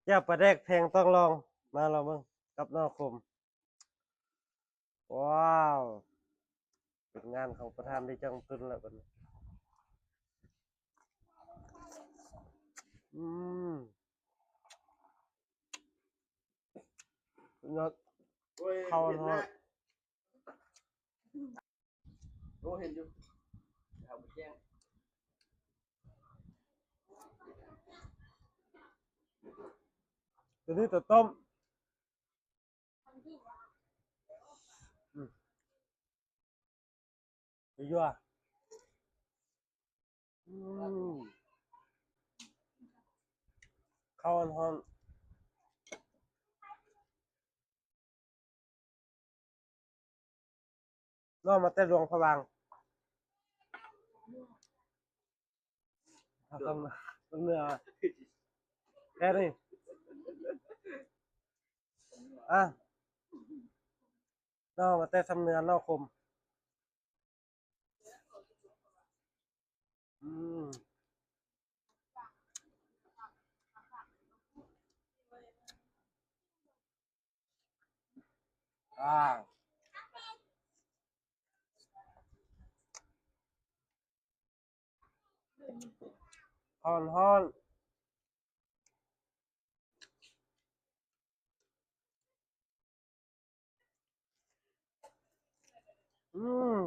ແຈ່ວປາແດກແພງຕ້ອງລອງ ມາລອງເບິ່ງກັບໜໍ່ຂົມ. ວ້າວ ເປັນງານຂອງປະທານດີຈັງຕຸນແລ້ວບັດນີ້. ອືມ ສຸດຍອດ. ໂອ້ຍ ເຂົ້າ ເຫັນ ທອດ ໂອ້ ເຫັນຢູ່ ເອົາໄປແຈ້ງ. ຕົວນີ້ຕົວຕົ້ມ. ອືມ ໄປຢູ່ ອືມ ເຂົ້າຮ້ອນໆ. ນ້ອງມາແຕ່ຫຼວງພະບາງ. ເອົາ ຕ້ອງ ຕ້ອງເໜືອ ແຄ່ນີ້. ອ່ະ ນ້ອງມາແຕ່ຊຳເໜືອ ໜໍ່ຂົມ. ອືມ ອ່າ ຮ້ອນໆ. ອືມ